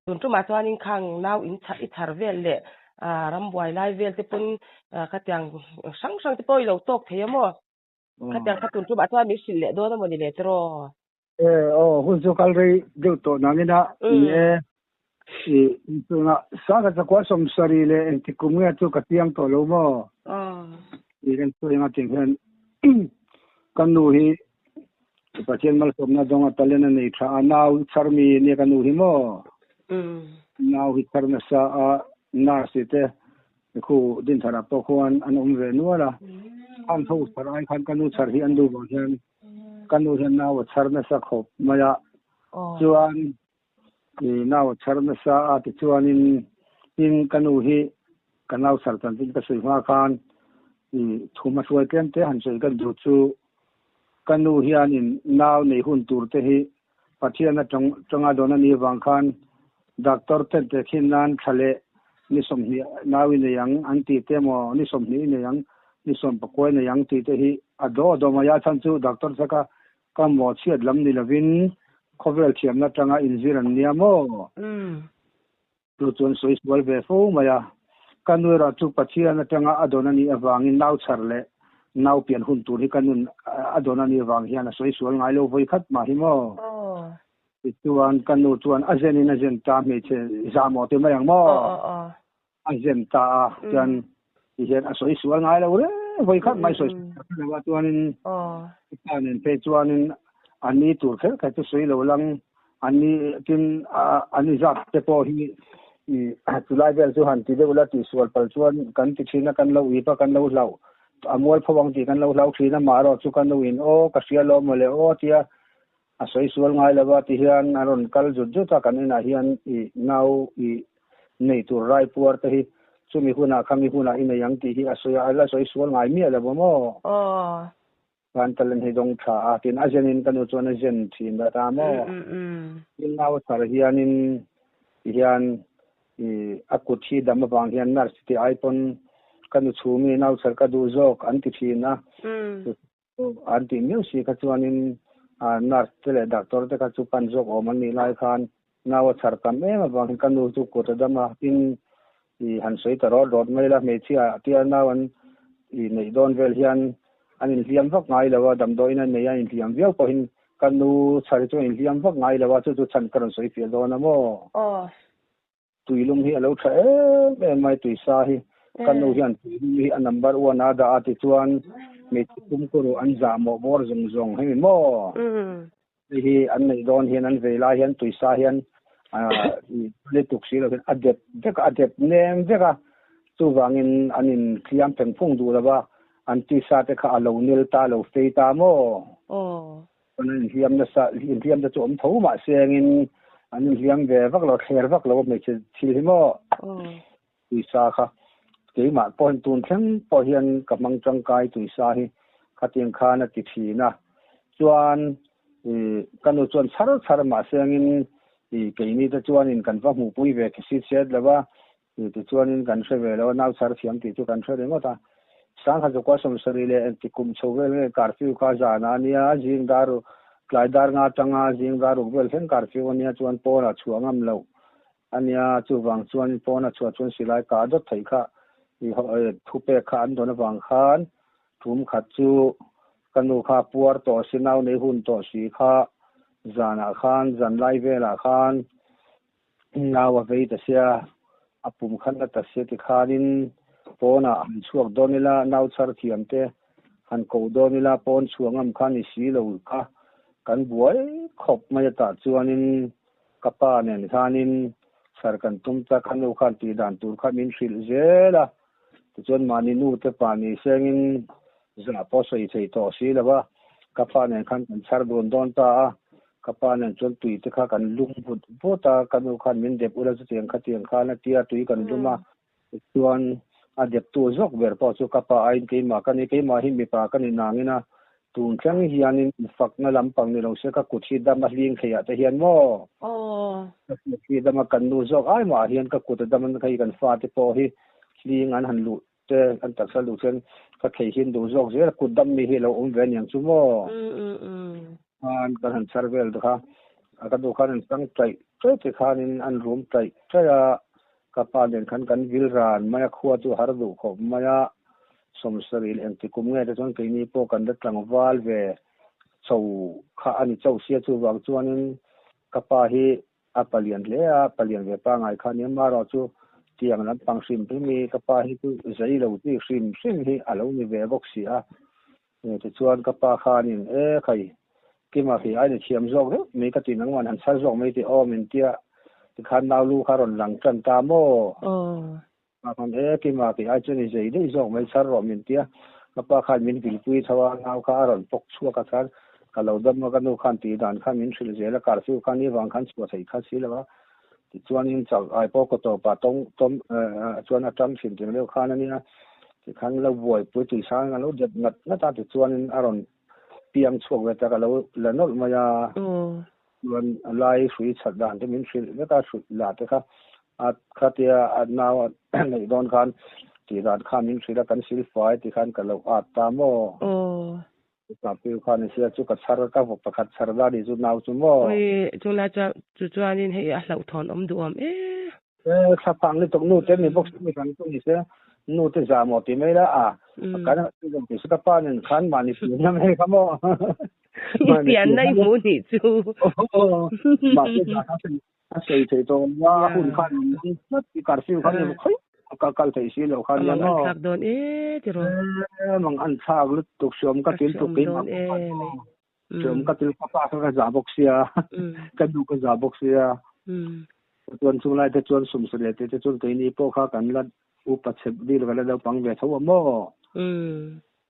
Tun tumah chuanin khang nau in i chhar vel leh rambuai lai vel te pawn khatiang hrang hrang te pawh i lo tawk thei a maw? Khatiang kha tun tumah chuan min hrilh leh dawn a maw ni le tiraw? E aw hun chu kal rei deuh tawh nangin a ni e. I tuna sangha chakua sawmsarih leh engtik kum nge chu ka chiang tawh lo maw? I kan sawi anga tiang hian ka nu hi Pathian malsawmna dawnga talent a nei tha a, nau chhar mi nia ka nu hi maw? Nau hi chhar nasa a, nurse te khu Dinthar ah pawh khuan an awm ve nual a, an ho chhar ai khan ka nu chhar hi an duh vang hian ka nu hian nau a chhar nasa khawp mai a, chuan nau a chhar nasa a tichuanin tin ka nu hi ka nau chhar chanchin ka sawi hma khan thu hmahruai tlem te han sawi ka duh chu Ka nu hianin nau nei hun tur te hi Pathian atang tanga dawn a nih avang khan doctor ten te khin nan thla leh ni 20 nau i nei ang an tih te emaw ni 20 i nei ang ni 19 i nei ang tih te hi a daw a daw mai a chhan chu doctor te kha ka maw chhiat lam ni lovin khawvel thiamna atanga inzir an nia maw? Chu chuan sawi sual ve fo mai a, ka nu erawh chu Pathian atanga a dawn a nih avangin nau chhar leh nau pian hun tur hi ka nun a dawn a nih avang hian a sawi sual ngai lo vawi khat mah hi maw? Tichuan ka nu chuan a zen in a zen ta hmeichhe zahmawh ti mai ang maw? A zen ta a, chuan ti hian a sawi sual ngai lo reng vawi khat mai sawi sual lo a chuanin pa nen phei chuanin a ni tur kher kher chu sawi lo lang an ni tin an ni zat te pawh hi chulai vel chu han ti deuh la tih sual pal chuan kan ti thin a kan lo ip a kan lo hlauh a mual pho ang tih kan lo hlau thin a mah erawh chu ka nu in aw ka hria lo mawle aw tia a sawi sual ngai lo a ti hian a rawn kal zut zut a kan inah hian i nau i nei tur rai puar te hi chumi hunah khami hunah i nei ang tih hi a sawi a la sawi sual ngai miah lo a maw? Kan talent hi dawng tha a tin a zen in ka nu chuan a zen thin a ta maw? Tin nau thar hianin ti hian i a kut hi dam avang hian nurse ti ai pawn ka nu chhumi nau chhar ka duh zawk an ti thin a. An tih miau si kha chuanin nurse te leh doctor te kha chu pan zawk awm an nih lai khan nau a chhar tam em avangin ka nu chu kut a dam a, tin i han sawi ta rawt rawt mai la, hmeichhia tia nau an i neih dawn vel hian an inhliam vak ngai lo a, damdawiin an nei a inhliam viau pawhin ka nu chhar hi chu a inhliam vak ngai lo a, chu chu chhan ka rawn sawi fiah dawn a maw? Tuilum hi a lo tha em em mai tuisa hi ka nu hian tuilum hi a number one a dah a tichuan hmeichhe pumkuru an zah mawh bawr zawng zawng hemi maw hei hi an neih dawn hian an vei lai hian tuisa hian le tuk si lo hian a dep vek a dep nem vek a chuvangin an in tliam pheng phung duh lova an tuisa te kha a lo nil ta lo fei ta maw An inhliam nasa, inhliam te chu awm tho mah se angin an inhliam ve vak lo, thler vak lo a hmeichhe thil hi maw tuisa kha keimah pawh hian tun thleng pawh hian ka hmang tangkai tuisa hi khatiang khan a ti thin a. Chuan ka nu chuan chhar chhar mah se angin keini te chuanin kan va hmuhpui ve khi sit set lo a, Tichuanin kan hre ve lo a, nau chhar thiam tih chu kan hre ringawt a. Sangha chukua 70 leh engti kum chho vel nge curfew kha zanah a nia, zing dar tlai dar nga atanga zing dar ruk vel thleng curfew a nia chuan pawnah chhuah ngam loh a nia, chuvang chuan pawnah chhuah chuan silai kah dawt theih kha thupek kha an dawn avang khan tum khat chu ka nu kha puar tawh si, nau nei hun tawh si kha zanah khan zanlai velah khan Nau a vei ta sia, a pum khan a ta sia tikhanin pawnah han chhuak dawn ila, nau chhar thiam te han ko dawn ila pawn chhuah ngam kha ni si lo kha kan buai khawp mai a tah chuanin ka pa nen khanin chhar kan tum ta, ka nu khan tih dan tur kha min hrilh zel a, tichuan mahni nu te pa ni sengin zah pawh sawi thei tawh si lo va, ka pa nen khan kan chhar dun dawn ta a. Ka pa nen chuan tui te kha kan lum vut vut a, ka nu khan min dep ula chutiang khatiang khan a tia tui kan lum a, tichuan a deptu zawk ber pawh chu ka pa aiin keimah ka ni, keimah hi mipa ka ni nangin a, tun thleng hianin fakna lampang ni lo se ka kut hi dam a hling thei ah te hian maw? Ka kut hi dam a kan nu zawk ai mah hian ka kut a dam a hei kan fate pawh hi hling an han luh te an taksa luh chuan ka thei hin duh zawk zel a kut dam mi hi a lo awm ve aniang chu maw? Khan kan han chhar vel te kha a ka duh khan an chang taih ṭaih tikhanin an rum ṭaih ṭaih a, ka pa nen khan kan vil ran mai a, khua chu har duh khawp mai a, sawmsarih leh engti kum nge te chuan keini pawh kan la tlangval ve chho kha a ni chauh sia, chuvang chuanin ka pa hi a palian hle a, palian ve pangai kha nia marawh chu tiang lampang hrim hrim hi ka pa hi chu zei lo chi hrim hrim hi a lo ni ve bawk si a. Tichuan ka pa khanin e khai Kima khi a ni thiam zawk deuh mai ka ti nangman han chhar zawk mai tih aw min tia tikhan nau lu kha rawn lang tan ta maw? Pa khan e Kima khi ai chu ni zei daih zawk mai chhar rawh min tia ka pa khan min vilpui tho a nau kha a rawn pawk chhuak a khan ka lo dam a ka nu khan tih dan khan min hrilh zel a curfew khan ni vang khan chhuah theih kha si lo a tichuanin chak ai pawh kaw tawpah tawng tawm chuan a tang thin tih deuh khan a nia tikhan lo buaipui tui sang a lo dep ngat ngat a tichuanin a rawn piang chhuak ve ta ka lo la nawlh mai a chuan a lai hrui chhat dan te min hrilh vek a hrui la te kha a khatia a nau a neih dawn khan tih dan khan min hrilh a kan silfai tikhan ka lo at ta maw. Kapil khan i sia chu ka chhar ka vawk pakhat chhar da ni chu nau chu maw. Oi chulai chuan chu chuanin hei a hlauhthawn awm duh awm e. E thla phang ni tuk nu te ni bawk si mi kan chu ni se nu te za maw ti mai la a kan ti se ka pa nen khan mahni pian na mai kha maw. I pian na i hmuh nih chu. Mahse za kha a sawi thei tawh awm a, a hun khan an hmang tlat i curfew khan emaw khawi ka kal theih si loh khan nia maw. Mang an thlak dawn e tiraw. E mang an thlak lutuk hriawm ka til tuk keimah pawh khan maw. Hriawm ka til ka pa kha ka zah bawk sia ka nu ka zah bawk sia. Chuan chung lai te chuan sum sa leh te te chuan keini pawh kha kan la upa chep bil ka la naupang ve tho a maw.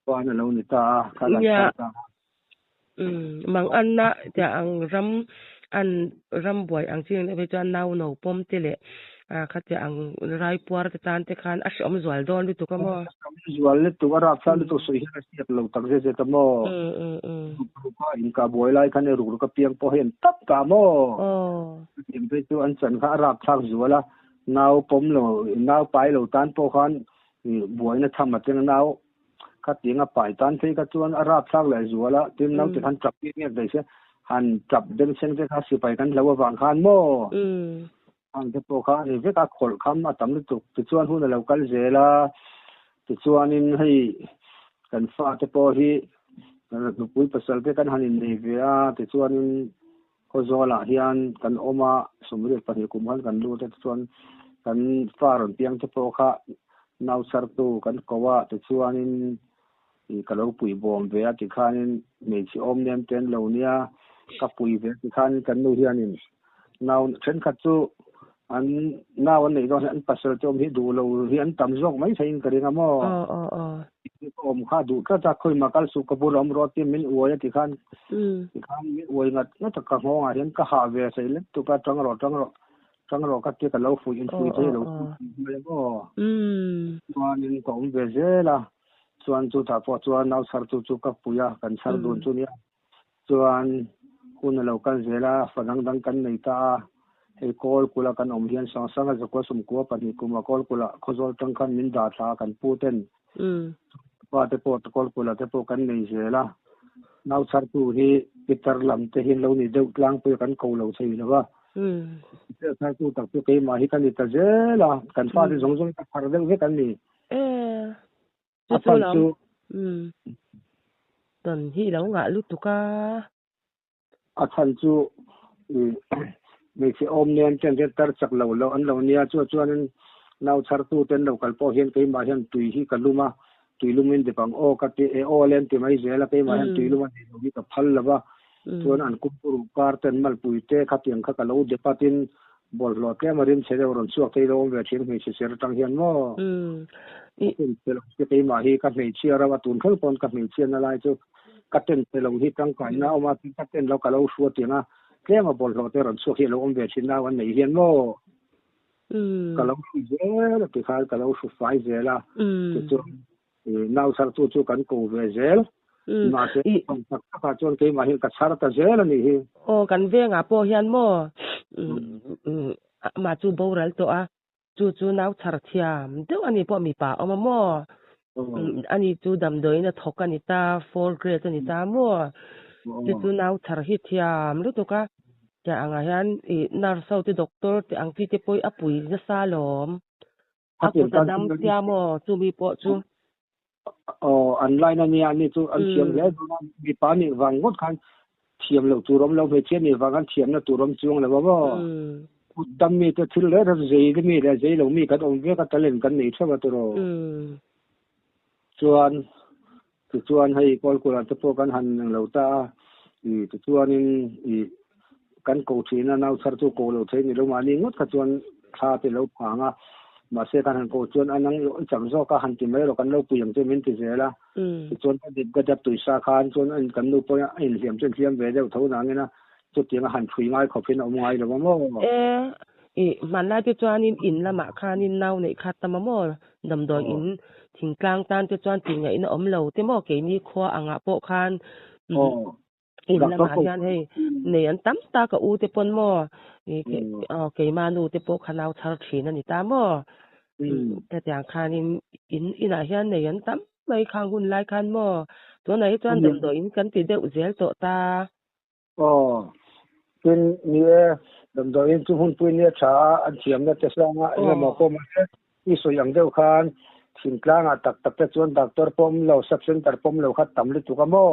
Chuan a lo ni ta a, kha kan chhar ta a. Mang anna tia ang ram an ram buai ang chi ang deuh hi chuan nau no pawm te leh khatia ang rai puar te tan te khan a hreawm zual dawn lutuk a maw? A hreawm zual lutuk, a rapthlak lutuk sawi hian a hriat lo tak zet zet a maw? Ruk ruk a inkah buai lai khan ruk ruk a piang pawh hi an tap ta a maw? Chutiang phei chu an chan kha a rapthlak zual a, nau pawm lo, nau pai lo tan pawh khan buaina tham a teng a nau Khatiang a pai tan phei kha chuan a rapthlak leh zual a, tin naute khan tap ngiak ngiak daih se, han tap deng seng te kha sipai kan hlo avang khan maw? Khang te pawh kha a ni vek a, khawlh kham a tam lutuk. Tichuan hun a lo kal zel a, tichuanin hei kan fate pawh hi nupui pasal te kan han innei ve a, tichuanin Khawzawlah hian kan awm a, 22 kum khan kan lut a, tichuan kan fa rawn piang te pawh kha nau chhartu kan ko a, tichuanin ka lo pui bawm ve a tikhanin hmeichhe awm nem te an lo nia, ka pui ve a tikhanin kan nu hianin nau thenkhat chu an nau an neih dawn hian an pasal te awm hi duh lo hi an tam zawk mai theiin ka ring a maw? Awm kha duh tlat a, khawimah kal suh ka bul awm rawh tia min uai a ti khan tikhan min uai ngat ngat a, ka nghawngah hian ka hah ve thei lek tuk a, tang rawh tang rawh tang rawh ka tia ka lo fuih in fuih thei lo mai a maw? Chuanin ka awm ve zel a, chuan chutah pawh chuan nau chhar tu chu ka pui a, kan chhar dun chu nia. Chuan hun a lo kal zel a, fa dang dang kan nei ta a, hei kawl kula kan awm hian Sangsanga zakua sumkua pahnih kuma kawl kula Khawzawl tang khan min dah thla a kan pu ten pa te pawh kawl kula te pawh kan nei zel a, nau chhartu hi pitar lam te hi an lo ni deuh tlangpui a kan ko lo thei lo a, pitar chhartu tak chu keimah hi ka ni ta zel a, kan fate zawng zawng hi ka phar deuh vek an ni. Chu chu lam tawn hi i lo ngah lutuk a. A chhan chu hmeichhe awm nen ten hian tar chak lo lo an lo nia, chu chuanin nau chhartu te an lo kal pawh hian keimah hian tui hi ka lum a, tui lumin dep ang aw ka ti e aw le an ti mai zel a, keimah hian tui lum a nei lo hi ka phal lo va, chuan an kumpuruh kar ten malpui te khatiang kha ka lo dep a tin Bawlhhlawh tlem a rim chhe deuh rawn chhuak thei lo awm ve thin hmeichhe ser atang hian maw? Ka ten che lo che keimah hi ka hmeichhia ram a tun thleng pawn ka hmeichhia na lai chu ka ten che lo hi tangkaina a awm a ka ten lo ka lo hru atiang a tlem a bawlhhlawh te rawn chhuak hi a lo awm ve thin nau an neih hian maw? Ka lo hru zel a tikhan ka lo hru fai zel a tichuan Nau chhartu chu kan ko ve zel. Mahse, awm tak takah chuan keimah hian ka chhar ta zel a nih hi. Aw, kan vengah pawh hian maw amah chu boral tawh a, chu chu nau chhar thiam deuh a ni pawh mipa a awm a maw? Ani chu damdawiin a thawk a ni ta, fourth grade a ni ta maw? Chu chu nau chhar hi thiam lutuk a. Tiang angah hian i nurse ho te doctor te ang chi te pawh hi a pui nasa alawm. A kut a dam sia maw chumi pawh chu. Aw an line ania ani chu an thiam hle dawn a, mipa nih vang ngawt khan thiam loh tur awm lo, hmeichhia nih vang khan thiamna tur awm chuang lo a maw. Kut dam mi te thil reng reng zei mi leh zei lo mi kan awm vek a talent kan nei theuh a tiraw. Chuan Tichuan hei Kawlkulh te pawh kan han englo ta a, i tichuanin i kan ko thin a, nau chhar chu ko lo thei ni lo mahni ngawt kha chuan thla te lo phang a, mahse kan han ko chuan a nang i chak zawk a han ti mai rawh kan lo pui ang che min ti zel a, tichuan ka dip ka dap tuisa khan chuan kan nu pawh a inhliam chu a inhliam ve deuh tho nangin a chutiang a han thui ngai khawp hian a awm ngai lo a maw. E, i hmanlai te chuanin in lamah khanin nau neih kha tam a maw? Damdawi in thingtlang tan te chuan tih ngaihna awm lo te maw keini khua angah pawh khan in lamah hian hei nei an tam tak a u te pawn maw keima nu te pawh kha nau chhar thin a ni ta maw hetiang khanin in inah hian nei an tam mai khang hun lai khan maw tunah hi chuan damdawi in kan ti deuh zel tawh ta. Aw, tin ni e, damdawiin chu hunpui nia tha a, an thiamna te sanga eng emaw pawh mahse i sawi ang deuh khan thingtlangah tak tak te chuan doctor pawh awm lo, sub center pawh awm lo kha tam lutuk a maw?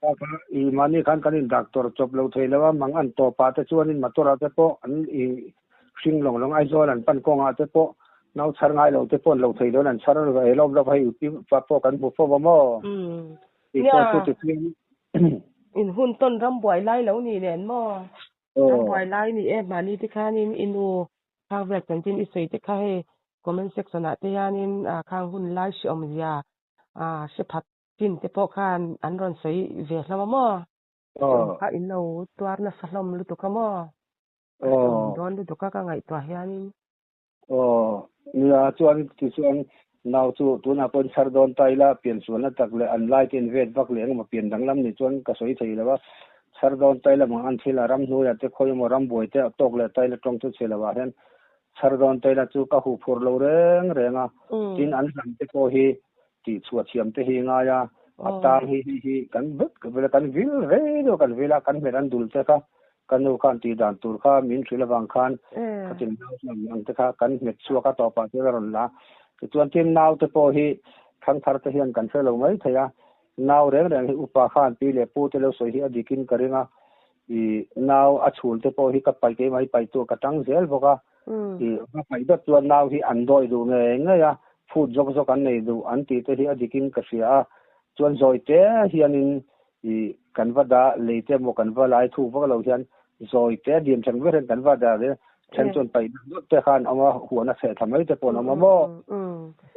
Kha kha i mahni khan kan in doctor chawp lo thei lo a, mang an tawpah te chuanin motor ah te pawh an i hring lawng lawng Aizawl an pan kawngah te pawh nau chhar ngai lo te pawh an lo thei lo an chhar ve lawm lawm hei upi pawh kan hmu fo a maw? Tih pawh chu tichuan In hun tawn ram buai lai lo ni nen maw? Ram buai lai ni e, mahni te khanin i nu khang vel chanchin i sawi te kha hei comment section ah te hianin khang hun lai hre awmzia hre phat chin te pawh khan an rawn sawi ve hlawm a maw? Hre kha in lo tuar nasa hlawm lutuk a maw? A hre awm dawn lutuk a ka ngaihtuah hianin. Aw, nia chuan tichuan nau chu tunah pawhin chhar dawn ta ila piansualna tak leh an lai te invet vak leh engemaw pian danglam nih chuan ka sawi thei lo a, chhar dawn ta ila mang an thil a ram hnuaiah te khawi emaw ram buai te a tawk leh ta ila tawng chu chhe lovah hian chhar dawn ta ila chu ka huh phur lo reng reng a, tin an hlam te pawh hi tih chhuah thiam te hi ngai a, a tang hi hei hi kan vek kan vil rei deuh kan vil a, kan hmer an dul te kha Ka nu khan tih dan tur kha min hrilh avang khan ka tin nau chuan ang te kha kan hmet chhuak a tawpah chuan a rawn la. Tichuan tin nau te pawh hi thangthar te hian kan hre lo mai thei a, nau reng reng hi upa khan pi leh pu te lo sawi hi a dik in ka ring a, i nau a chhul te pawh hi ka paih keimah hi paih tur ka tang zel bawk a, i va paih dawt chuan nau hi an dawi duh ngei ngei a, phut zawk zawk an nei duh an tih te hi a dik in ka hria a, chuan zawi te hianin I kan va dah lei te emaw kan va lai thuk vak lo hian zawi te diam theng ber hian kan va dah ve then chuan paih deuh deuh te khan awm a, huan a chheh thla mai te pawh an awm a maw?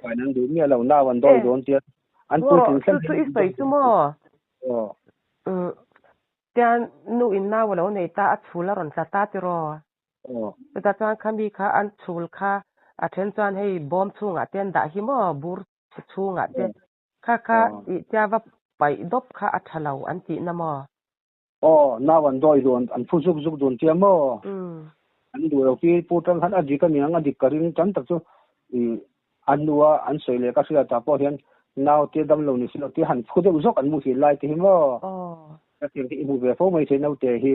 Paih an duh miah lo, nau an dawi dawn tia an puitling thleng hian an dawi dawn. Aw. Tian nu in nau a lo nei ta, a chhul a rawn tla ta tiraw? Aw. Chutah chuan khami kha an chhul kha a then chuan hei bawm chhungah te an dah hi maw bur chhungah te Kha kha i tia va paih dawp kha a tha lo an tih na maw? Aw, nau an dawi dun, an phu zuk zuk dun tia maw? An duh lo khi Pu Tang khan a dik a niang, a dik ka ring tam tak chu i a hnua an sawi leh ka hriat ah pawh hian nau te dam lo ni si lo tia han phu deuh zawk an mu thin lai te hi maw? Ka tiang hi i hmu ve fo mai thei naute hi.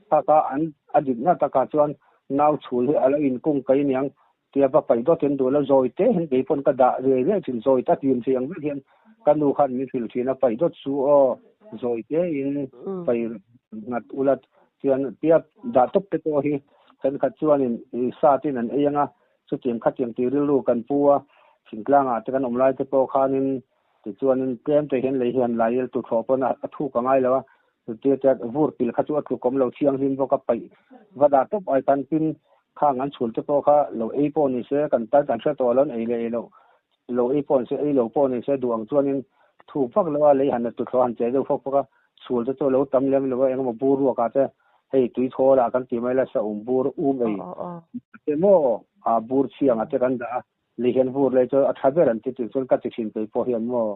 Kha kha an a dik na takah chuan nau chhul hi a lo inkung kai niang Tia va paih dawt hian duh lo zawi te hian kei pawn ka dah riai riai thin, zawi ta tim thei ang vek hian ka nu khan min hrilh thin a, paih dawt chu aw zawi te in paih nghat ula chuan tia dah tawp te pawh hi thenkhat chuanin i sa tin an ei anga chutiang khatiang tih rilru kan pu a, thingtlang ah te kan awm lai te pawh khanin tichuanin tlem te hian lei hian lai il tuthlawh pawn a thuk a ngai lo a, Chutia chuan vur pil kha chu a tluk awm lo thianghlim bawk a, paih va dah tawp ai khan tin khang an chhul te pawh kha lo ei pawh ni se kan tan kan hre tawh lo an ei leh ei loh lo ei pawh ni se ei lo pawh ni se duh ang chuanin thuk vak lo a lei han a tuthlawh han che deuh fawk fawk a, chhul te chu a lo tam lem lo a engemaw bur ruak ah te hei tui thawl ah kan ti mai la sa um bur um ei te maw ah bur chhiang ah te kan dah a lei hian vur lei chu a tha ber an ti tih chuan ka ti thin kei pawh hian maw.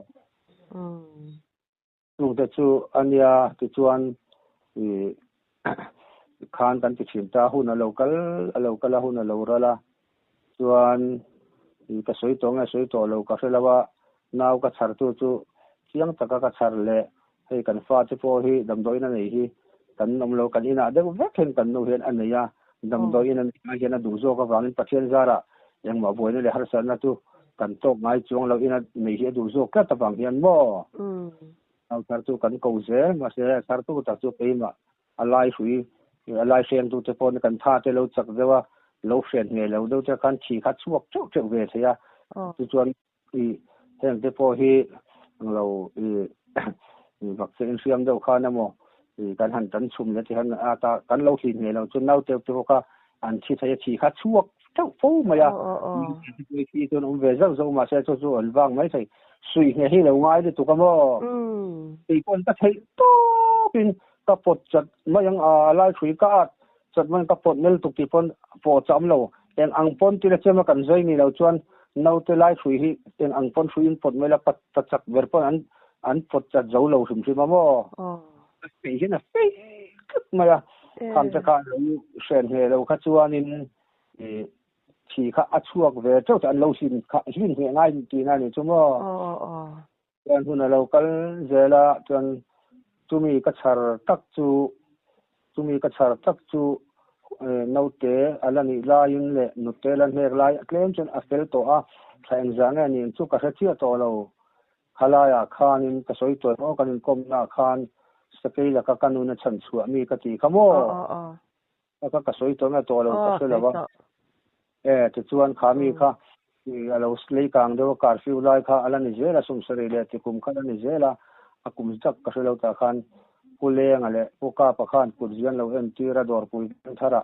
Chungte chu a nia tichuan ih khan kan ti thin ta, hun a lo kal a lo kal a, hun a lo ral a, chuan ih ka sawi tawh nge sawi tawh lo ka hre lo a, nau ka chhar tu chu chiang taka ka chhar leh hei kan fate pawh hi damdawiin a nei hi Kan awm lo kan inah deuh vek hian kan nu hian a nei a damdawiin an ah hian a duh zawk avangin Pathian zarah engmah buaina leh harsatna chu kan tawk ngai chuang lo ina nei hi a duh zawk tlat avang hian maw nau thar chu kan ko zel mahse a thar tu tak chu keimah a lai hrui a lai hreng tu te pawh kan tha te lo chak deuh a lo hren nge lo deuh te khan thi kha chhuak teuh teuh ve thei a chu chuan i heng te pawh hi lo i vaccine hriam deuh khan emaw i kan han tan chhum le ti han a ta kan lo hlin nge lo chu nau te te pawh kha an thi thei a thi kha chhuak teuh fo mai a thi chuan awm ve zauh zauh mahse chu chu an vang mai thei sui nge hi lo ngai lutuk a maw kei pawn ka theih tawpin ka pawt chat mai ang a lai hrui ka at chat mai ka pawt nel tuk tih pawn pawh cham lo eng ang pawn tila chema kan zai ni lo chuan naute lai hrui hi eng ang pawn hrui in pawt mai la pa chak ber pawn an an pawt chat zo lo hrim hrim a maw fei hian a fei tlat mai a kham te kha lo hren nge lo kha chuanin thi kha a chhuak ve teuh an lo hlin kha hlin nge ngai tihna ni chu maw chuan hun a lo kal zela chuan chumi ka chhar tak chu chumi ka chhar tak chu naute ala nih laiin leh nute la hnek lai tlem chuan a fel tawh a thla engzah nge ni chu ka hre chiah tawh lo khalaiah khanin ka sawi tawh maw kan inkawmna khan sakei laka ka nuna chhan chhuah mi ka ti kha maw ka ka sawi tawh nge tawh lo ka hre lo a e tichuan kha mi kha a lo lei kang deuh a curfew lai kha ala ni zel a sumsarih leh tikum kha ala ni zel a a kum zak ka hre lo tah khan pu lenga leh pu kapa khan kut zian lo en tir a dawrpui thara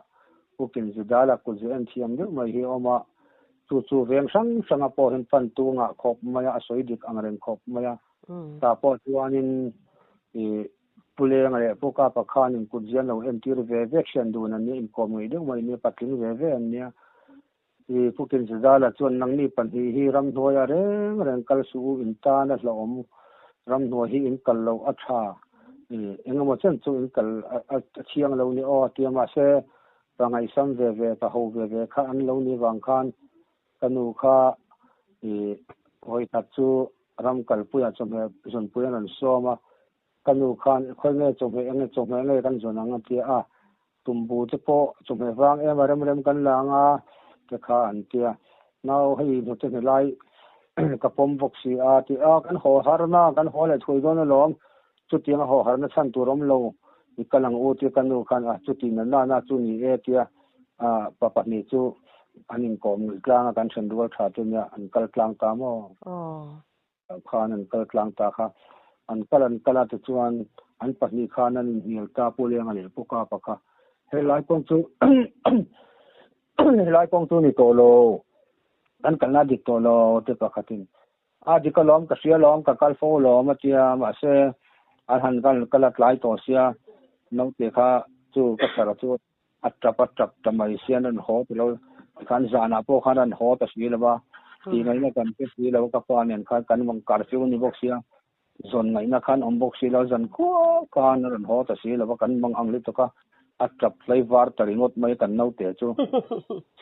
pu kin zidala kut zi en thiam deuh mai hi awm a chu chu veng hrang hranga pawh hian pan tu ngah khawp mai a a sawi dik ang reng khawp mai a ta pawh chuanin i pu lenga leh pu kapa khanin kut zian lo en tir ve ve thian dun an nia inkawm ngei deuh mai nia patling ve ve an nia i pu kin zidala chuan nangni pahnih hi ramhnuai a reng reng kal su u in tan a hlawm ramhnuai hi in kal lo a tha i engemaw chen chu in kal a thiang lo ni aw tia mahse pa ngaihsam ve ve pa ho ve ve kha an lo ni wang khan ka nu kha i hawi khat chu ram kalpuia chawhmeh zawnpui an rawn sawm a ka nu khan khawi nge chawhmeh enge chawhmeh nge kan zawn ang a tia a tumbu te pawh chawhmeh vang em a rem rem kan la anga te kha an tia nau hei hnute hne lai ka pawm bawk si a ti a kan haw har na kan haw leh thui dawn alawm chutiang a haw har na chhan tur awm lo i kal ang u tia ka nu khan a chuti na na na chu ni e tia a pa pahnih chu an inkawm ngil tlang a kan then rual tha te nia an kal tlang ta maw khan an kal tlang ta kha an kal an kala te chuan an pahnih khan an inhnial ta pu lenga leh pu kapa kha helai kawng chu helai kawng chu ni tawh lo kan kalna dik tawh lo te pakhatin a dik alawm ka hria lawm ka kal fo lawm a tia mahse an han kal kala tlai tawh sia naute kha chu ka chhar chu a tap a tap ta mai sian an haw ti lo khan zanah pawh khan an haw ta si lova ti ngaihna kan hre si lo ka pa nen khan kan mang curfew ni bawk sia zawn ngaihna khan awm bawk si lo zan khua khan an haw ta si lova kan mang ang lutuk a a tap tlai var ta ringawt mai kan naute chu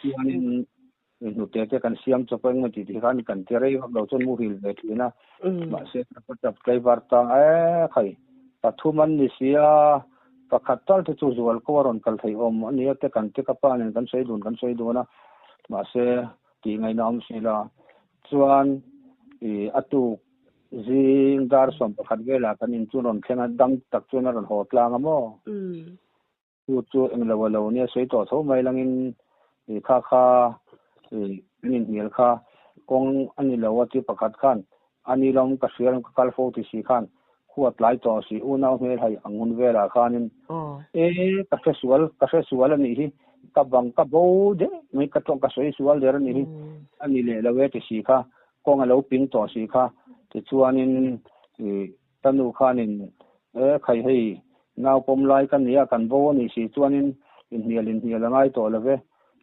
hianin hnute te kan siam chawp eng mai ti ti khan kan ti rei vak lo chuan muhil ve thin a mahse ka tap tlai var ta e khai pathum an ni sia pakhat tal te chu zual ko a rawn kal thei awm ania te kan te ka pa nen kan sawi dun kan sawi dun a mahse ti ngaihna awm si la chuan i a tuk zing dar sawm pakhat velah kan in chu rawn thleng a dam tak chuan a rawn haw tlang a maw chu chu englo a lo nia sawi tawh tho mai langin i kha kha i an inhnial kha kawng ani lo a ti pakhat khan ani lawm ka hria lawm ka kal fo ti si khan khuat tlai tawh si unau hmel hai angun velah khanin e ka hre sual ka hre sual ani hi ka bang ka bo de mai ka tawng ka sawi sual der ani hi ani le lo e ti si kha kawng a lo ping tawh si kha ti chuanin i tanu khanin e khai hei nau pawm lai kan nia kan bo ani si chuanin inhnial inhnial a ngai tawh love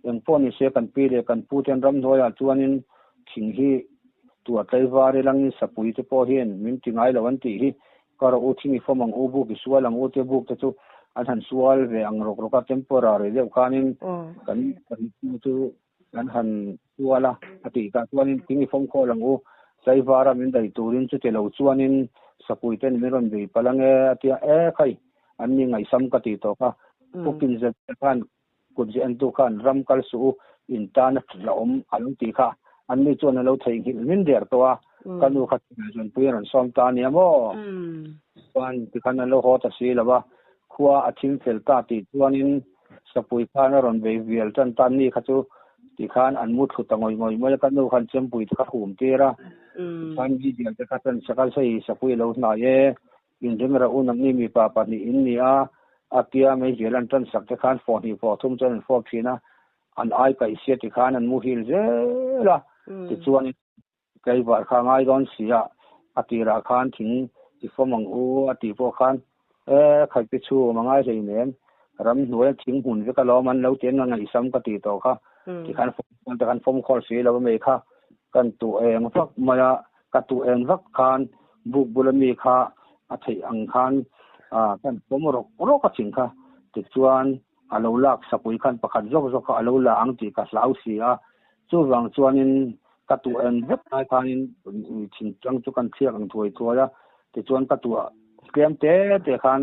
eng pawh ni se kan pi leh kan pu ten ramhnuaiah chuanin thing hi tua tlaivar ilangin sapui te pawh hian min ti ngai lo an tih hi ka ro u thing i fawm ang u buk i sual ang u te buk te chu an han sual ve ang rawk rawk a temporary deuh khanin kan kan pu chu kan han sual a a tih ka chuanin thing i fawm khawl ang u tlaivara min dai turin chu ti lo chuanin sapui ten min rawn bei palange a tia e khai an ni ngaihsam ka tih tawh kha. Pukin zet khan kut zeh entu khan ram kal suh u in tana la awm a lo tih kha an ni chuan a lo theihnghilh min der tawh a, ka nu kha Zawnpui a rawn sawm ta a nia maw? Chuan tikhan an lo haw ta si lo a, khua a thim fel ta tih chuanin Sapui khan a rawn bei vial tan ta ni kha chu tikhan an mu thlu ta ngawih ngawih mai a, ka nu khan chempui te kha hum tir a, tikhan Gideon te kha chuan sakal sawi Sapui a lo hnai e, Inring rah u nangni mipa pahnih in ni a, a tia meizial an tan sak te khan fawh hnih fawh thum chuan an fawp thin a, an ai kaih sia ti khan an muhil zel a, tichuan tlaivar kha a ngai dawn si a, a tirah khan thing i fawm ang u a tih pawh khan e khaipi chhum a ngai hleinem, ramhnuai a thing hmun vek alawm an lo ti an ngaihsam ka tih tawh kha, tikhan fawm te khan fawm khawl si lo a mei kha kan tuh eng vak mai a, ka tuh eng vak khan buk bula mi kha a theih ang khan kan pawm rawk rawk a ching kha tichuan a lo lak sapui khan pakhat zawk zawk kha a lo la ang tih ka hlau si a, chuvang chuanin ka tuh en vek lai khanin thingtlang chu kan thliak ang thuai thuai a, tichuan ka tuah tlem te te khan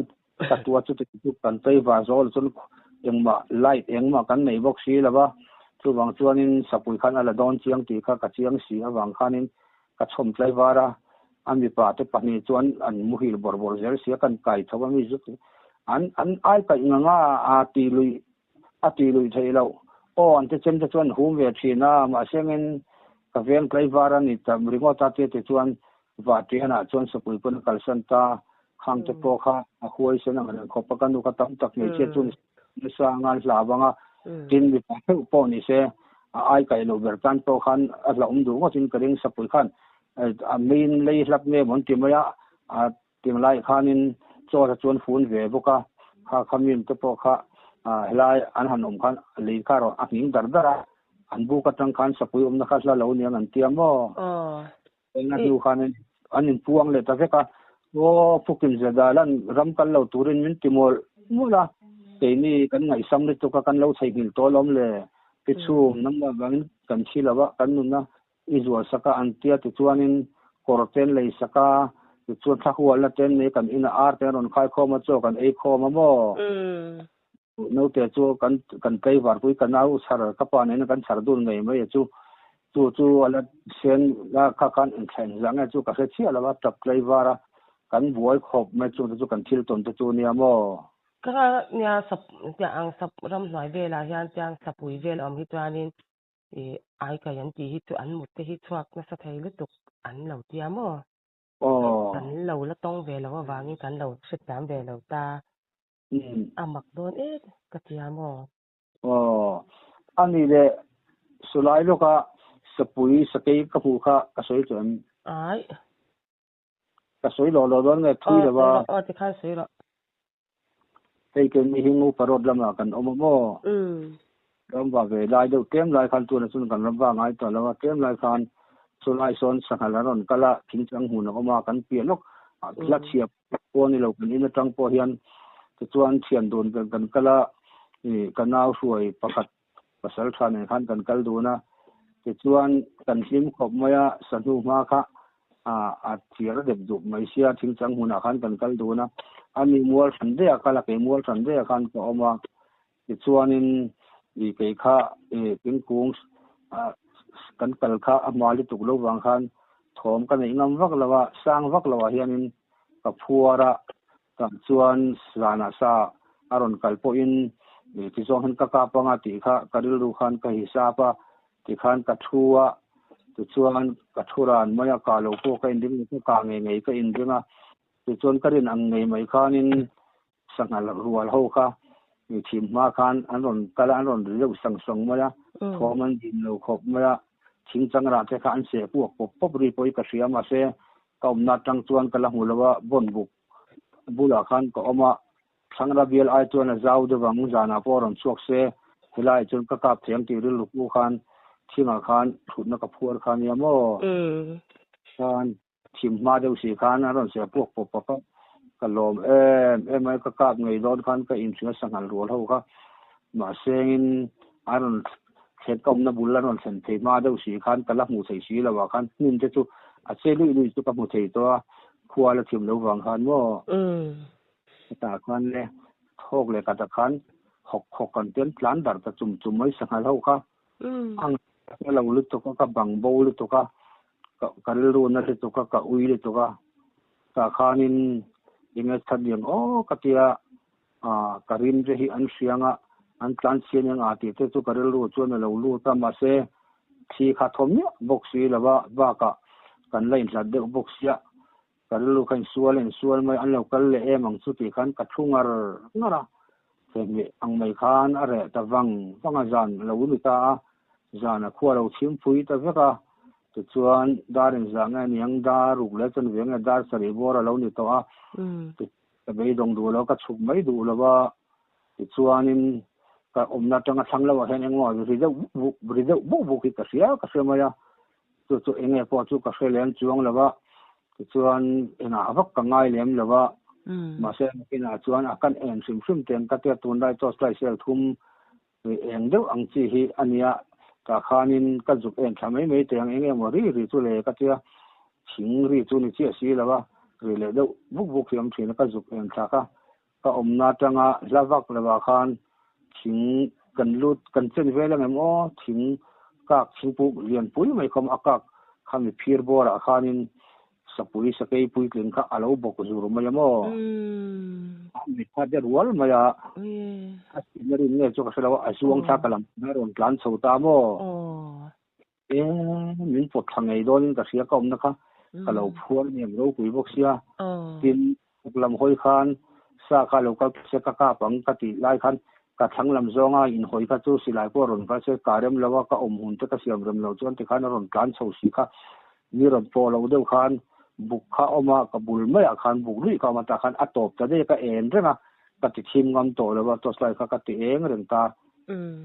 ka tuah chu chu kan tei va zawl chuan engmah light engmah kan nei bawk si lo va, chuvang chuanin sapui khan a la dawn chiang tih kha ka chiang si avang khanin ka chhawm tlai var a, a mipa te pahnih chuan an muhil bawrh bawrh zel si a, kan kai tho a mi zut an an ai kaih ngang a, a ti lui a ti lui theih loh. Aw an te chem te chuan hum ve thin a, mahse engin ka veng tlai var a ni ta ringawt a tia ti chuan Vahtianah chuan sapui pawn a kalsan ta, khang te pawh kha a huaisen ang reng khawp a, ka nu kha tam tak hmeichhia chu nasa anga an hlau ang a, tin mipa theuh pawh ni se a ai kaih loh ber tan pawh khan a hlauhawm duh ngawtin ka ring, sapui khan a main lei hlap nge maw an ti mai a, a tinglai khanin chaw te chuan fun ve bawk a, kha kha mim te pawh kha helai an han awm khan lei kha erawh a nghing dar dar a, an buk atang khan sapui awmna kha hla lo niang an tia maw? Enga hnu khan an inpuang leh ta vek a, Aw Phukin Zadalan ram kal lo turin min ti mawlh mawlh a, keini kan ngaihsam lutuk a kan lo theihnghilh tawh alawm le, pi chhum nangmah vangin kan thi lo a, kan nunna i zual sak a an tia tichuanin kawr te an lei sak a, tichuan thla hualna te an nei kan inah ar te an rawn khai khawm a chaw kan ei khawm a maw? Naute chu kan kan tlaivar pui ka nau chhar ka pa nena kan chhar dun ngei mai a chu chu chu a la sen la kha khan inthlain zah nge chu ka hre chiah lo a tap tlaivar a kan buai khawp mai chu te chu kan thil tawn te chu nia maw. Ka nia sap tiang ang sap ramhnuai velah hian tiang sapui vel a awm hi chuanin ih aikai an tih hi chu an mut te hi chhuak nasa thei lutuk an lo tia maw. Kan lo la tawng ve lo avangin kan lo hrethiam ve lo ta. A mak dawn e ka tia maw? Aw, a nih leh Sulai lawka sapui sakei ka hmuh kha ka sawi tawh em? Ai. Ka sawi lawh lawh dawn nge thui lova. Aw, tikhan sawi rawh. Hei keini hi Ngupa Road lamah kan awm a maw? Ram va ve lai deuh tlem lai khan tunah chuan kan ram va ngai tawh lo a, tlem lai khan chulai sawn sanghal a rawn kal a, thingtlang hmun a awm a, kan piah lawk hla chhia pawh a ni lo kan in atang pawh hian tichuan thian dun kan kal a, ih ka nau hruai pakhat pasal tha nen khan kan kal dun a, tichuan kan hlim khawp mai a, sahnu hma kha a thiar dep dup mai sia thingtlang hmunah khan kan kal dun a, ani mual hran daih a kal a, kei mual hran daih ah khan ka awm a. Tichuanin i kei kha i thingkung kan kal kha a hma lutuk lo vang khan thawm ka neih ngam vak lo a, sang vak lo ah hianin ka phuar a, tah chuan zanah sa a rawn kal pawhin i tizawng hian ka kap anga tih kha ka rilru khan ka hisap a, tikhan ka thu a, tichuan ka thu ran mai a, kah lo pawh ka inring lo, ka kah ngei ngei ka inring a, tichuan ka rin ang ngei mai khanin Sanghal rual ho kha mi thim hma khan an rawn kal a, an rawn ri deuh sang sang mai a, thawm an din lo khawp mai a, thing chang rah te kha an seh puak pawp pawp ri pawh hi ka hria mahse ka awmna atang chuan ka la hmu lo a, bawn buk bulah khan ka awm a, thlangra bial ai chuan a zau deuh ang, zanah pawh a rawn chhuak se, helaiah chuan ka kap thei ang tih rilru pu khan thingah khan thutna ka phuar kha nia maw? Khan Thim hma deuh si khan a rawn seh puak pawp pawp a, ka lawm em em a, ka kap ngei dawn khan ka inhria sanghal rual ho kha mahsengin a rawn thlen ka awmna bul a rawn thlen thei hma deuh si khan ka la hmuh thei si lo ah khan hnim te chu a che luih luih chu ka hmu thei tawh a, khua la thim lo vang khan maw? Chutah khan le thawk leh khatah khan hawk hawk an tian tlan darh ta chum chum mai sanghal ho kha a ngaihna lo lutuk a, ka bang bo lutuk a, ka rilru na lutuk a, ka ui lutuk a, tah khanin enge chhan lian aw ka tia ka rim te hi an hriang a, an tlan chhian eng a tih te chu ka rilru chuan a lo lut a, mahse thli kha thaw miah bawk si lo va, bakah kan la inhlat deuh bawk sia, Ka rilru kha insual a insual mai, an lo kal leh em ang chu tih khan ka thu ngar ngar a, thehmeh ang mai khan a reh ta vang vang a, zan a lo ni ta a, zan a khua lo chhim phui ta vek a, tichuan dar inzah nge niang dar ruk leh chuan ve nge dar sarih bawr a lo ni tawh a, ka beidawng duh lo, ka chhuk mai duh lo a, tichuanin ka awmna atanga thlang lohah hian engemaw ri deuh buk ri deuh buk buk hi ka hria ka hria mai a, chu chu enge pawh chu ka hre lem chuang lo a, Tichuan engah vak ka ngai lem lo a, mahse nakinah chuan a kan en hrim hrim teng ka tia tunlai torch light sel thum eng deuh ang chi hi a nia, tah khanin ka zuk en thla mai mai teng eng emaw ri ri chu le ka tia thing ri chu ni chiah si lo a, ri leh deuh buk buk hi awm thin a ka zuk en thlak a, ka awmna atanga hla vak lovah khan thing kan lut kan chen vel ang em aw thing kak thingpuk lian pui mai khawm a kak khami phir bawrah khanin sapui sakei puitling kha a lo bawk zur mai a maw a mit kha de rual mai a a sin a rin nge chu ka hre lo a a zuang thla ka lam a rawn tlan chho ta maw. E, min pawt thla ngei dawnin ka hria ka awmna kha ka lo phuar aniang ropui bawk sia. Tin, uk lam hawi khan sa kha lo kal se ka kap ang ka tih lai khan ka thlang lam zawnga inhawi kha chu silai pawh a rawn kal se ka rem lo a, ka awm hun te ka siam rem lo chuan tikhan a rawn tlan chho si kha. Mi rawn pawh lo deuh khan buk kha a awm a, ka bul maiah khan buk luih kha a awm a, tah khan a tawp ta daih a, ka en reng a, ka ti thim ngam tawh lo a, torch light kha ka ti eng reng ta.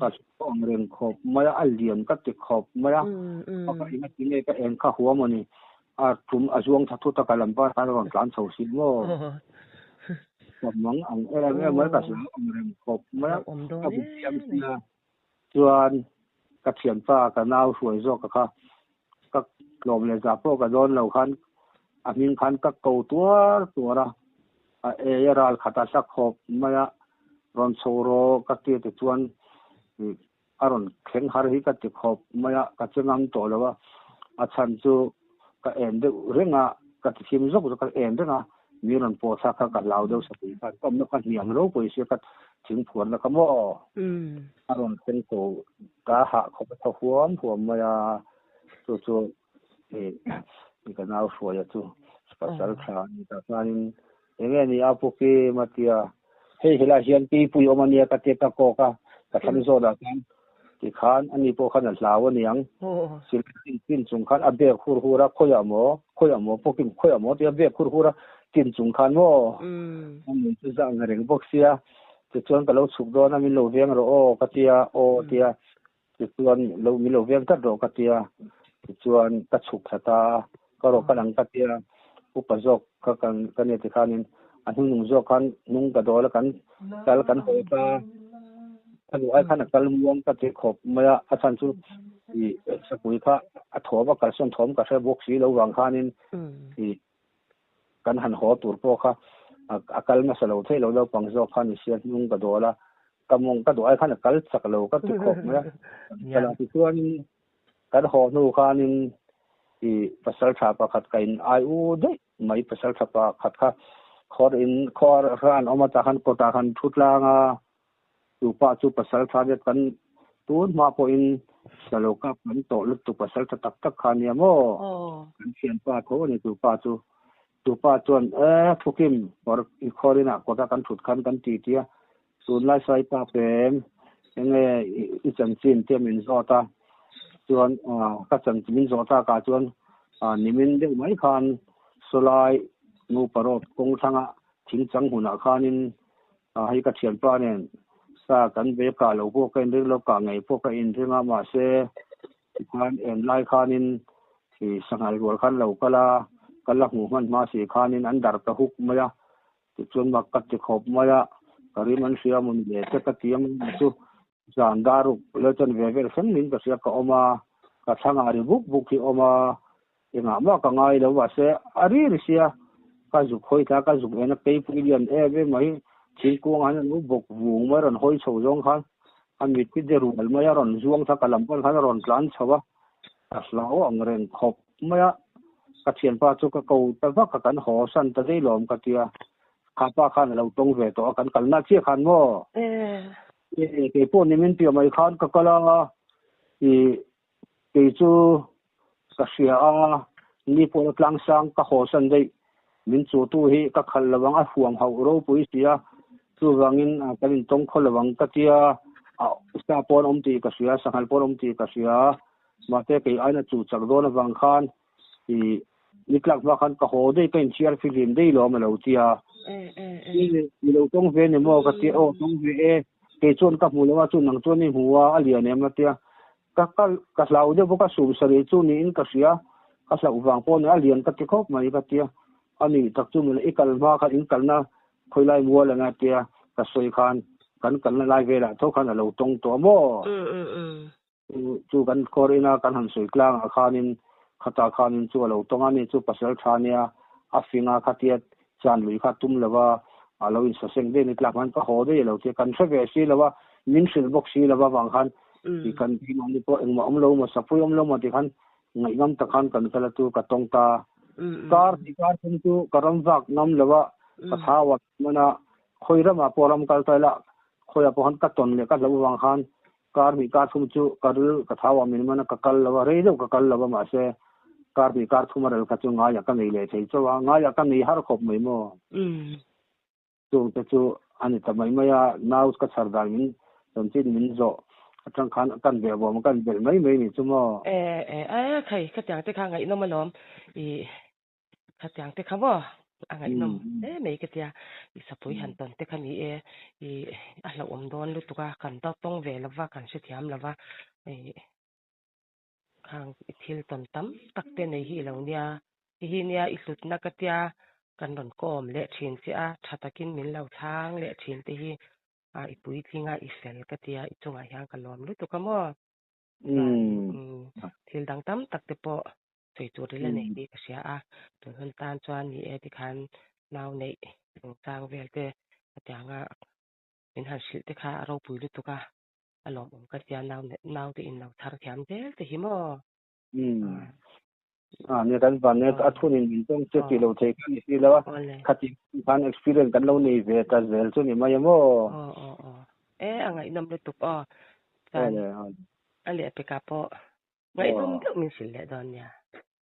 Ka hlauhawm reng khawp mai a, a lian ka ti khawp mai a, ka eng ati nge ka eng kha huam a ni, a tum a zuang tha thut a ka lam par khan a rawn tlan chho si maw? Ka mang ang em em mai, ka hlauhawm reng khawp mai a, ka bu thiam sia chuan ka thianpa ka nau hruai zawk a kha ka tlawm leh zah pawh ka dawn lo khan a hming khan ka ko tuar tuar a, a ei a ral khat a hla khawp mai a, rawn chho rawh ka ti te chuan a rawn thleng har hi ka ti khawp mai a, ka che ngam tawh lo a, a chhan chu ka en deuh reng a, ka ti thim zawk zawk a, en reng a, mi rawn pawh thlak kha ka hlau deuh sapui khan ka awmna kha hniam ropui sia ka thing phuarna kha maw a rawn thleng chho ka hah khawp a thaw huam huam mai a, chu chu ka nau hruaia chu pasal tha a ni tah chuanin Enge ni a pu Kim a tia, hei helai hian keipui awm a nia ka tia ka kawk a, ka thlang zawt ah khan tikhan ani pawh khan a hlau a niang, silai tin tin chung khan a bek hur hur a, khawiah maw, khawiah maw pu Kim khawiah maw tia bek hur hur a tin chung khan maw a nui chu zah ang reng bawk sia, tichuan ka lo chhuk dawn a min lo veng rawh aw ka tia aw tia Tichuan lo min lo veng tlat rawh ka tia, tichuan ka chhuk thla ta a, ka rawh ka lang ka tia, upa zawk kha kan ka nia tikhanin a hnungnung zawk khan hnung ka dawl a kan kal kan haw ta, ka duh ai khan a kal muang ka ti khawp mai a, a chhan chu ih sapui kha a thawm a kalsawn thawm ka hre bawk si lo vang khanin ih kan han haw tur pawh kha a kal nasa lo theih lo naupang zawk kha ni sia hnung ka dawl a, ka mawng ka duh ai khan a kal chak lo ka ti khawp mai a. Ka la tichuanin kan haw hnu khanin i pasal tha pakhat ka in ai u daih mai pasal tha pakhat kha khawr in khawr ran awm a tah khan kawtah khan thu tlang a, Tupa chu pasal tha deuh kan tun hma pawhin salo kap kan tawh lutuk pasal tha tak tak kha nia maw? Kan thianpa tho a ni tupa chu. Tupa chuan e Thukim kawr i khawl inah kawta kan thut khan kan ti tia tunlai sai pa pem enge i chanchin te min zawt a chuan ka chanchin min zawh takah chuan nimin deuh mai khan sawlai nupa road kawng thlanga thingchang hmunah khanin A hei ka thianpa nen sa kan ve kah lo pawh ka inring lo, kah ngei pawh ka inring a, mahse tikhan en lai khanin i sanghal rual khan lo kal a, ka la hmuh hman hma si khanin an dar ta huk mai a, tichuan mak ka ti khawp mai a, ka rim an hria maw ni le te ka ti a mai chu zan dar ruk leh chuan ve vel thleng niin ka hria ka awm a, ka thlangah ri buk buk hi a awm a, Engah mah ka ngai lo mahse a ri ri sia. Ka zuk hawi thla ka zuk en a keipui lian em em mai thingkung ah hian an lo bawk vung mai a rawn hawi chho zawng khan a mit hi de rual mai a rawn zuang thla ka lam pawn khan a rawn tlan chho a ka hlau ang reng khawp mai a ka thianpa chu ka ko ta vak a kan haw san ta daih lawm ka tia kha pa khan a lo tawng ve tawh a kan kalna chiah khan maw kei pawh nimin piah mai khan ka kal a ih Kei chu ka hria a, ni pawh tlangsang ka haw san daih. Min chuhtu hi ka khalh lo ang, a huam hauh ropui si a, chuvangin kan intawng khaw lo ang ka tia, sa pawh an awm tih ka hria, sanghal pawh an awm tih ka hria, mahse kei aina chuh chak dawn avang khan i ni tlak hma khan ka haw daih, ka inchhiar fihlim daih lawm a lo tia. I lo tawng ve ni maw ka tia, aw tawng ve e, kei chuan ka hmu lo a, chu nang chuan i hmu a, a lian em a tia. Ka kal ka hlau deuh bawk a, sum sarih chu niin ka hria, ka hlauh vang pawh nia a lian ka ti khawp mai ka tia, a nih tak chu mawle i kal hma khan in kalna khawilai mual anga tia ka sawi khan kan kalna lai velah tho khan a lo tawng tawh a maw? Chu kan khawr ina kan han sawi tlangah khanin khatah khanin chu a lo tawng a ni chu pasal tha nia a fing a khatia chan lui kha tum lova a lo insaseng daih a ni tlak khan ka haw daih a lo tia kan hre ve si lova min hrilh bawk si lova vang khan ti kan keimahni pawh engmah awm lo maw sapui awm lo maw ti khan ngaihnam tak khan kan kal a chu ka tawng ta kar ti kar thum chu ka ram vak ngam lova ka thau a hman a khawi ramah pawh ram kal ta ila khawiah pawh khan ka tawn leh ka hlauh vang khan kar hnih kar thum chu ka ril ka thau a min man a ka kal lova rei deuh ka kal lova mahse kar hnih kar thum a rel kha chu ngaiah ka nei leh thei chauh a ngaiah ka nei har khawp mai maw. Chung te chu a ni ta mai mai a, nau ka chhar dan min chanchin min zawh atang khan kan beh vawm a kan belh mai mai ni chu maw? E e e khai khatiang te kha ngaihnawm alawm i khatiang te kha maw a ngaihnawm hle mai ka tia i sapui han tawn te kha ni e i a hlauhawm dawn lutuk a kan tawng ve lova kan hrethiam lova i Khang i thil tawn tam tak te nei hi i lo nia. Ti hi nia i hlutna ka tia kan rawn kawm leh thin che a, tha takin min lo chhang leh thin te hi a i puitling a, i fel ka tia i chungah hian ka lawm lutuk a maw? Chuan thil dang tam tak te pawh sawi tur i la nei tih ka hria a, tun hun tan chuan ni e tikhan nau neih chungchang vel te hetianga min han hrilh te kha a ropui lutuk a. A lawmawm ka tia nau nau te in lo thar thiam zel te hi maw. Umm. A nia kan van nia a thunin min tawng che tih lo thei kha ni si lo a. Khati khan experience kan lo nei ve ta zel chu ni mai a maw. Aw aw aw. E a ngaihnawm lutuk aw. Chuan a leh pekah pawh ngaihnawm deuh min hrilh leh dawn nia.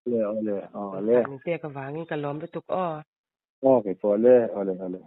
Awle awle awle. Min pek avangin ka lawm lutuk aw. Aw keipawh le awle awle.